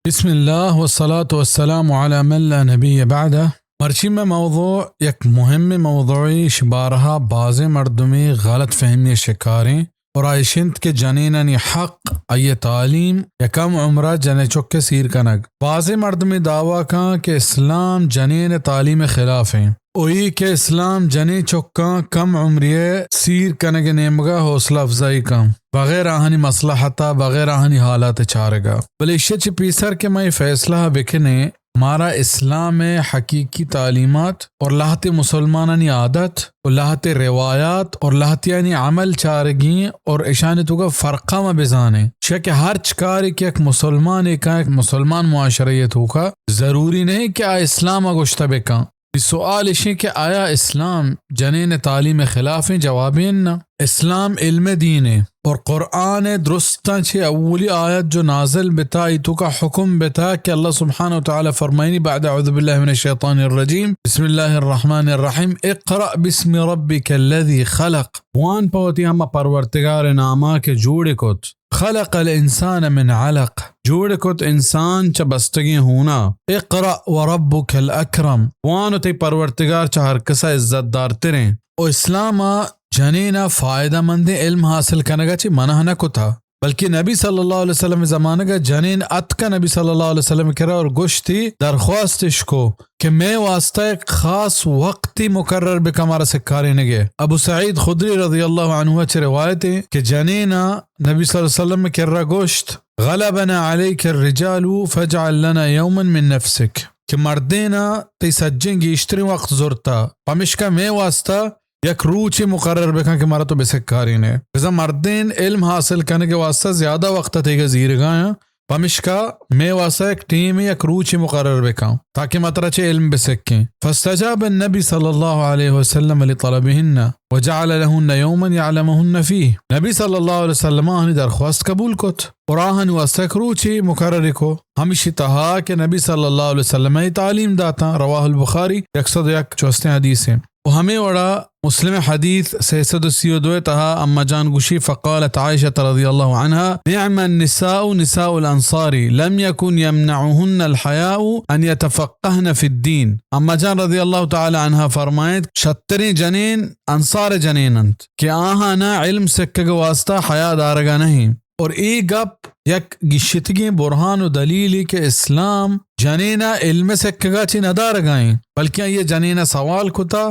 بسم اللہ والصلاة والسلام علی من لا نبی بعدہ۔ مرچی مئے موضوع یک مہمیں موضوعے، اش بارہا بازیں مردمے غلط فہمی شکاریں اور آ اش انت کہ جنینانی حق، آئی تعلیم یا کم عمرہ جنین چکے سیر کنگ۔ بازیں مردمے دعویٰ کن کہ اسلام جنین تعلیم خلاف ہیں۔ او ای کہ اسلام جنین چکاں کم عمری ء سیر کنگ ء نیمگ ء حوصلہ افزائی کن، بغیر آہانی مصلحت ء، بغیر آہانی حالات ء چارگ ء۔ بلے ایشی ء چہ پیسر کہ ما اے فیصلہ ء بکنیں، مارا اسلام ء حقیقی تعلیمات اور لہتے مسلمانانی عادت اور لہتے روایات اور لہتیانی عمل چارگی اور اشانی توکا فرقہ ما بزانیں۔ چیا کہ ہرچ کارے کہ یک مسلمانے کن، یک مسلمان معاشرہ ء توکا ضروری نہیں کہ آ اسلام ء گوشتہ بکن۔ سوال اش انت کہ آیا اسلام جنین تعلیم خلاف ہیں؟ جواب انت نہ۔ اسلام علم دین ہے اور قرآن درستاں چہ اولی آیت جو نازل بتا، ای توکا حکم بتا کہ اللہ سبحانہ و تعالی فرمائنی بعد اعوذ باللہ من الشیطان الرجیم، بسم اللہ الرحمن الرحیم، اقرأ باسم ربک الذی خلق۔ وان پہ وتی ہما پرورتگار ناما کہ جوڑ کت۔ خلق الانسان من علق، جوڑ کت انسان چہ بستگیں ہونا۔ اقرأ وربک الاکرم، وان و تئی پرورتگار چہ ہر کسا عزت دارتریں۔ و اسلام ء جنین ء فائدہ مندیں علم حاصل کنگ ء چہ منع نہ کتا، بلکہ نبی صلی اللہ علیہ وسلم ء زمانگ ء جنین اتکا نبی صلی اللہ علیہ وسلم ء کرا اور گوشتی، درخواست اش کو کہ مئے واسطہ یک خاص وقتی مقرر بکن مارا سکارینگ ء۔ ابو سعید خدری رضی اللہ عنہ ء چہ روایت ہیں کہ جنین ء نبی صلی اللہ علیہ وسلم ء کرا گوشت، غلبنا علیک الرجال فاجعل لنا یوما من نفسک، کہ مردین ء تئی سجیں گیشتریں وقت زرتا، پمشکا مئے واسطہ یک روچے مقرر بکن کہ مارا تو بسکارین ئے۔ بزاں مردین علم حاصل کنگ ء واسطہ زیادہ وقت ء تیگا زیرگایاں، پمشکا مئے واسطہ یک ٹیمے، یک روچے مقرر بکن تاکہ ما ترا چہ علم بسکیں۔ فاستجاب النبی صلی اللہ علیہ وسلم لطلبهن وجعل لهن یوما یعلمهن فیہ۔ نبی صلی اللہ علیہ وسلم آہانی درخواست قبول کت اور آہانی واسطہ یک روچے مقرر کو، ہمشی تہا کہ نبی صلی اللہ علیہ وسلم ء تعلیم داتاں۔ رواہ البخاری، یک سد و یک چوستیں حدیث ہیں۔ و ہمے وڑا مسلم حدیث سئے سد و سی و دو ء تہا اما جان گوشی، فقالت عائشة رضی اللہ عنہا، نعم النساء نساء الانصار، لم یکن یمنعهن الحیاء ان یتفقهن فی الدین۔ اما جان رضی اللہ تعالی عنہا فرمائیت، شتریں جنین انصار جنین انت کہ آہانا علم سکگ واسطہ حیا دارگا نہیں۔ اور اے گپ یک گیشتگیں برہان و دلیلے کہ اسلام جنینا علم سکگا چہ ندارگائیں، بلکہ آئی جنینا سوال کتا،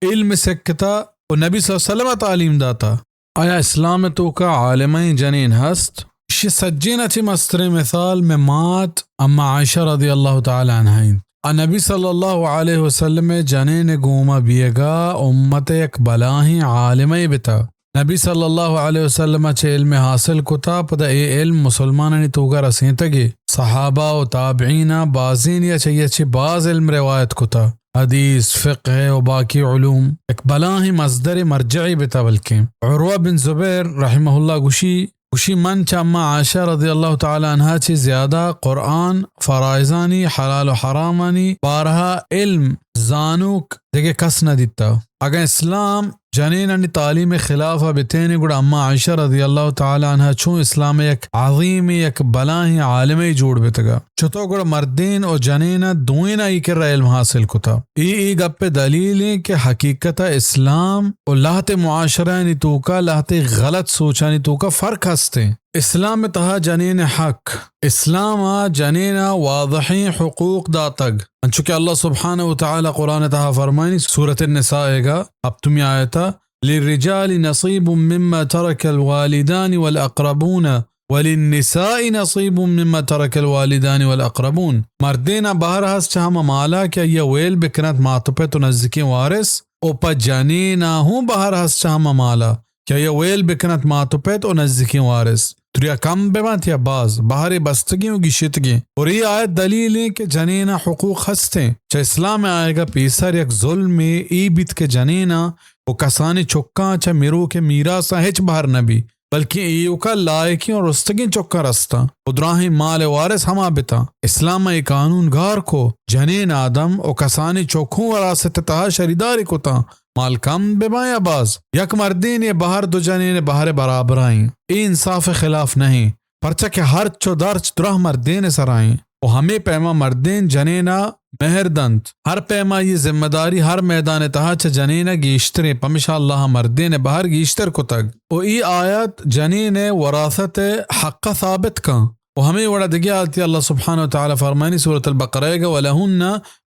علم سکتا و نبی صلی اللہ علیہ وسلم تعلیم داتا۔ آیا اسلام توکا عالمیں جنین ہست؟ اشی سجینا چہ مستریں مثال میں مات اما عائشہ رضی اللہ تعالی عنہا انت۔ آ نبی صلی اللہ علیہ وسلم جنین گوما بیگا امت یک بلاہیں عالمے بتا۔ نبی صلی اللہ علیہ وسلم ء چہ علم حاصل کتا، پدا اے علم مسلمانانی توگا رسینتگے۔ صحابہ و تابعین ء بازینی ء چہ اے چہ باز علم روایت کتا، حدیث، فقہ و باقی علوم۔ یک بلاہیں مصدر مرجعی بتا بلکیں۔ عروہ بن زبیر رحمہ اللہ گوشی، گوشی من چہ اما عائشہ رضی اللہ تعالی عنہا چہ زیادہ قرآن، فرائضانی، حلال و حرامانی بارہا علم زانوک دگہ کس نہ دیتا۔ اگاں اسلام جنینانی تعلیم خلاف ء بتینے گڑا اما عائشہ رضی اللہ تعالی عنہا چون اسلام یک عظیم، یک بلاہیں عالمے جوڑ بتگا۔ چتو گڑا مردین و جنین دوئین ای کرا علم حاصل کتا۔ ای ای گپ دلیل ہیں کہ حقیقت اسلام و لہتے معاشرانی توکا لہتے غلط سوچانی توکا فرق ہستے۔ اسلام تہا جنین حق، اسلام ء جنین ء واضحیں حقوق داتگ، انچو کہ اللہ سبحانہ و تعالی قرآن تہا فرمائنی، سورۃ النساء ء ہپتمی آیت ء، للرجال نصیب مما ترک الوالدان والاقربون وللنساء نصیب مما ترک الوالدان والاقربون۔ مردین ء بہر ہست چہ ہما مالا کہ آئی ء ویل بکنت مات و پت و نزیکیں وارث، و پہ جنین ء ہوں بہر ہست چہ ہما مالا کہ آئی ء ویل بکنت مات و پت و نزیکیں وارث، تریا کم ببنت یا باز، بہرے بستگیں و گیشتگیں۔ اور اے آیت دلیل ایں کہ جنین ء حقوق ہستیں۔ چہ اسلام ء آیگ ء پیسر یک ظلمے اے بیت کہ جنین ء و کسانیں چکاں چہ مروک ء میراث ء ہچ بہر نہ بی، بلکیں ایوکا لائقیں و رستگیں چکاں رستاں و دراہیں مال ء وارث ہما بتاں۔ اسلام ء اے قانون گار کو جنین آدم و کسانیں چکوں وراثت ء تہا شریدارے کتاں۔ مال کم بباں یا باز، یک مردینے بہر دو جنین بہر برابرائیں۔ اے انصاف خلاف نہیں، پرچا کہ ہرچ و درچ دراہ مردین سرائیں۔ و ہمے پیما مردین جنینا مہر دنت۔ ہر پیما یہ ذمہ داری ہر میدان تہا چہ جنینا گیشتریں، پمشا اللہ مردین بہر گیشتر کتگ۔ و ای آیت جنین وراثت حق ثابت کن۔ و ہمے وڑا دگہ آیتے اللہ سبحانہ و تعالی فرمانی سورۃ البقرہ ءَ، ولہن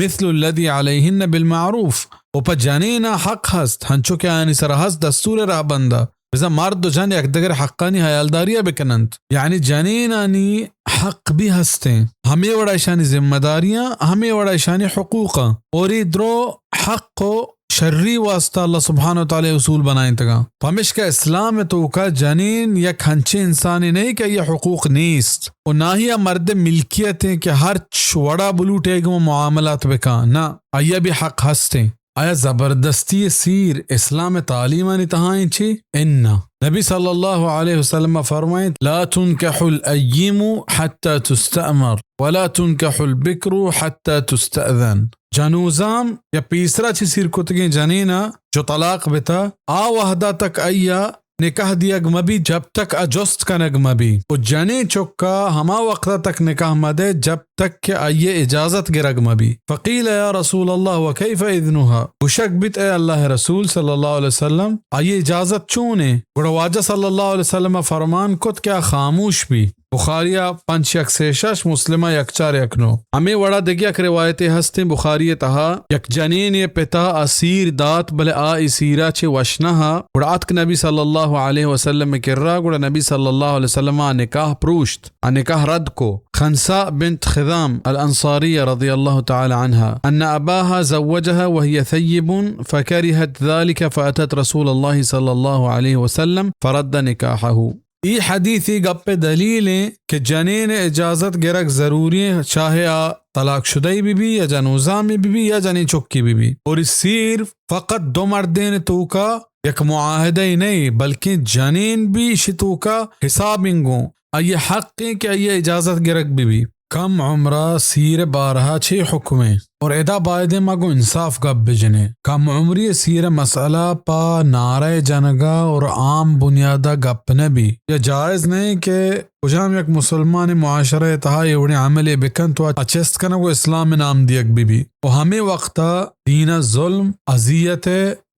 مثل الذی علیہن بالمعروف، و پہ جنینا حق ہست، ہنچو کہ آیانی سرا ہست دستور رہبندا، بزاں مرد و جن یک دگر حقانی حیالداریا بکننت، یعنی جنینانی حق بھی ہستیں، ہمے وڑا اشانی ذمہ داریاں، ہمے وڑا اشانی حقوقاں، اور ای درو حق و شری واسطہ اللہ سبحانہ و تعالی اصول بنائینتگاں۔ پمشکا اسلام توکا جنین یک ہنچیں انسانے نہیں کہ آئی حقوق نیست و نہ ہی آ مرد ملکیت ہیں کہ ہرچ وڑا بلوٹے گوں معاملات بکاں، نہ، آئی بھی حق ہستیں۔ آیا زبردستی سیر اسلام تعلیمانی تہا انچی؟ انہ۔ نبی صلی اللہ علیہ وسلم فرمائیت، لا تنکح الأیم حتی تستأمر ولا تنکح البکر حتی تستأذن۔ جنوزام یا پیسرا چہ سیر کتگیں جنینا جو طلاق بتا، آ وہدا تک آئیا نکاح دیگ مبی جب تک آ جست کنگ مبی، و جنیں چکا ہما وقتا تک نکاح مدے جب تک کہ آئیے اجازت گرگ مبی۔ فقیل یا رسول اللہ وکیف اذنها؟ گوشگ بیت اے اللہ رسول صلی اللہ علیہ وسلم، آئیے اجازت چونے؟ گڑا واجہ صلی اللہ علیہ وسلم فرمان کت کہ آ خاموش بی۔ بخاری ءَ پنچ یک سے شش، مسلم ءَ یک چار یک نو۔ ہمے وڑا دگہ یک روایتے ہستیں بخاری ءِ تہا، یک جنینے پتا ءَ سیر دات، بلے آ اے سیرا چہ وش نہ ءَ، گڑا اتک نبی صلی اللہ علیہ وسلم ءِ کرا، گڑا نبی صلی اللہ علیہ وسلم ءَ نکاح پروشت، آ نکاح رد کو۔ خنساء بنت خذام الانصاریہ رضی اللہ تعالی عنہا، ان اباها زوجها وهي ثيب فكرهت ذلك فأتت رسول الله صلى الله عليه وسلم فرد نكاحه۔ ای حدیث ای گپ ءِ دلیل ایں کہ جنین ءِ اجازت گرگ ضروری ایں، چاہے آ طلاق شدہ ای بہ بی یا جنوزامے بہ بی یا جنین چکے بہ بی۔ اور ای سیر فقط دو مردین توکا یک معاہدہ ای نہ، بلکیں جنین بھی اشی توکا حساب انگوں، آئی حق ایں کہ آئی اجازت گرگ بہ بی۔ کم عمرا سیر بارہا چے حکم ایں؟ اور ادا بایدیں ما گوں انصاف گپ بجنیں۔ کم عمری سیر مسئلہ پہ نعرہ جنگا اور عام بنیادا گپ نہ بی۔ یا جائز نہیں کہ کجام یک مسلمان معاشرہ تہا اے وڑیں عملے بکنت و اچست کنگ و اسلام نام دیگ بہ بی۔ و ہمے وقتا دینا ظلم، اذیت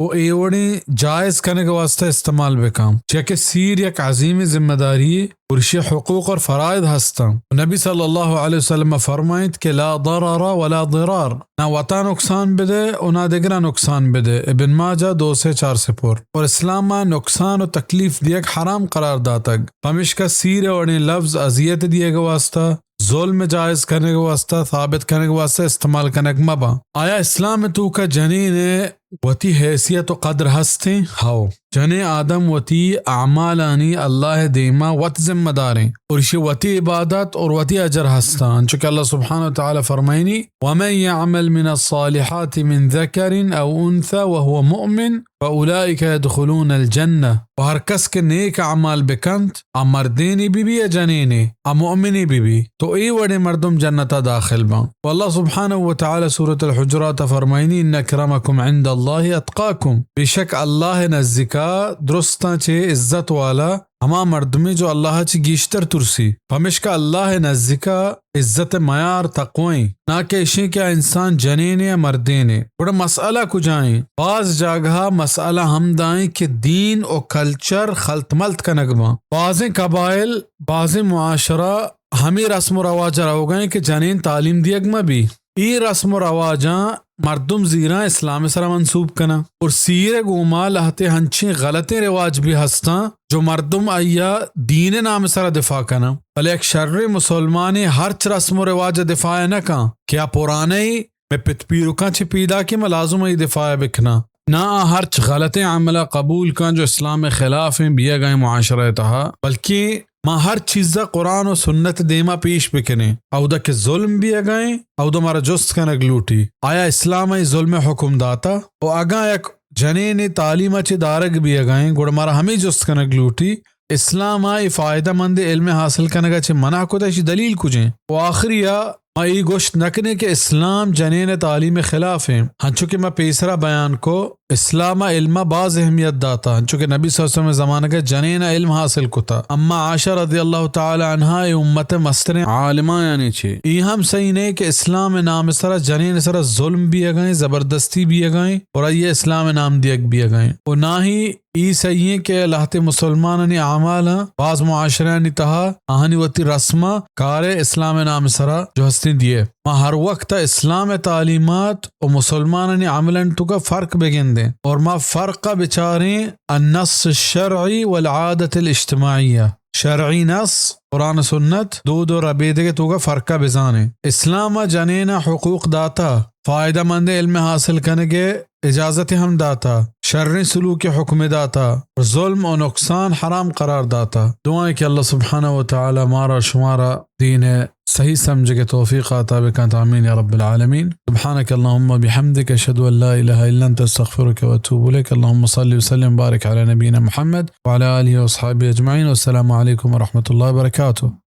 و اے وڑیں جائز کنگ واسطہ استعمال بکاں، چیا کہ سیر یک عظیم ذمہ داری اور اشی حقوق اور فرائض ہستاں۔ نبی صلی اللہ علیہ وسلم فرمائیت کہ لا ضرر ولا ضرار، نہ وتا نقصان بدے و نہ دگرا نقصان بدے۔ ابن ماجہ دو سے چار سپر۔ اور اسلام ءَ نقصان و تکلیف دیگ حرام قرار داتگ، پمشکا سیر وڑیں لفظ اذیت دیگ واسطہ، ظلم جائز کنگ واسطہ، ثابت کنگ واسطہ استعمال کنگ مباں۔ آیا اسلام توکا جنین ءِ وتی حیثیت و قدر ہستیں؟ ہو۔ جنیں آدم وتی اعمالانی اللہ دیما وت ذمہ داریں اور اشی وتی عبادت اور وتی اجر ہستاں، انچو کہ اللہ سبحانہ و تعالی فرمائنی، ومن يعمل من الصالحات من ذكر او انثى وهو مؤمن فاولئك يدخلون الجنة۔ و ہر کس کہ نیک اعمال بکنت، آ مردینے بہ بی یا جنینے، آ مؤمنے بہ بی، تو اے وڑیں مردم جنتا داخل باں۔ و اللہ سبحانہ و تعالی سورۃ الحجرات فرمائنی، ان اکرمکم عند اللہ اتقاکم، بے شک اللہ نزدیکا درستاں چہ عزت والا ہما مردمے جو اللہ چہ گیشتر ترسی۔ پمشکا اللہ نزدیکا عزت میار تقوی، نہ کہ اشیں کہ آ انسان جنینے یا مردینے۔ گڑا مسئلہ کجائیں؟ باز جاگہا مسئلہ ہمدائیں کہ دین و کلچر خلط ملط کنگ باں۔ بازیں قبائل، بازیں معاشرہ ہمے رسم و رواج ءَ روگا ایں کہ جنین تعلیم دیگ مہ بی۔ اے رسم و رواجاں مردم زیراں اسلام ءِ سرا منسوب کناں اور سیر ءِ گوما لہتے ہنچیں غلطیں رواج بھی ہستاں جو مردم آئیا دین ءِ نام ءِ سرا دفاع کناں، بلے یک شریں مسلمانے ہرچ رسم و رواج ءَ دفاع نہ کن کہ آ پرانے مئے پت پیرکاں چہ پیداکیں، ما لازم آئی دفاع بکناں۔ نہ آ ہرچ غلطیں عمل ءَ قبول کن جو اسلام ءِ خلاف ایں بیئگائیں معاشرہ ءِ تہا، بلکیں ما ہر چیز ءَ قرآن و سنت ءِ دیما پیش بکنیں۔ اودا کہ ظلم بیئگائیں، اودا مارا جست کنگ لوٹی، آیا اسلام ءَ اے ظلم ءِ حکم داتا؟ و اگاں یک جنینے تعلیم ءَ چہ دارگ بیئگائیں، گڑا مارا ہمے جست کنگ لوٹی، اسلام ءَ اے فائدہ مند علم حاصل کنگ ءَ چہ منع کتہ، اشی دلیل کجیں؟ و آخری ءَ ما ای گوشت نہ کنیں کہ اسلام جنین تعلیم خلاف ہیں، ہنچو کہ ما پیسرا بیان کو، اسلام ء علم ء باز اہمیت داتا، انچو کہ نبی صلی اللہ علیہ وسلم ء زمانگ ء جنین ء علم حاصل کتا۔ اما عائشہ رضی اللہ تعالی عنہا اے امت ء مستریں عالمایانی چے۔ ای ہم صحیح نہ کہ اسلام ء نام ء سرا جنین ء سرا ظلم بیگائیں، زبردستی بیگائیں اور آئی ء اسلام ء نام دیگ بیگائیں۔ و نہ ہی ای صحیح ہیں کہ لہتے مسلمانانی اعمالاں باز معاشرہانی تہا آہانی وتی رسماں کارے اسلام ء نام ء سرا جو ہستیں دیئے۔ ما ہر وقت ء اسلام ء تعلیمات و مسلمانانی عملانی توکا فرق بگندیں اور ما فرق ء بچاریں النص الشرعی والعادة الاجتماعیہ۔ شرعی نص، قرآن و سنت، دود و ربیدگ ء توکا فرق ء بزانیں۔ اسلام ء جنین ء حقوق داتا، فائدہ مند علم حاصل کنگ ء اجازت ہم داتا، شریں سلوک ء حکم داتا، ظلم و نقصان حرام قرار داتا۔ دعائیں کہ اللہ سبحانہ و تعالی مارا شمارا دین ء صحیح سمجھگ ء توفیق عطا بکنت۔ آمین یا رب العالمین۔ سبحانك اللهم وبحمدك، اشهد ان لا اله الا انت، استغفرك واتوب اليك۔ اللهم صل وسلم وبارك على نبينا محمد وعلى آله وصحبه اجمعين۔ والسلام عليكم ورحمة الله وبركاته۔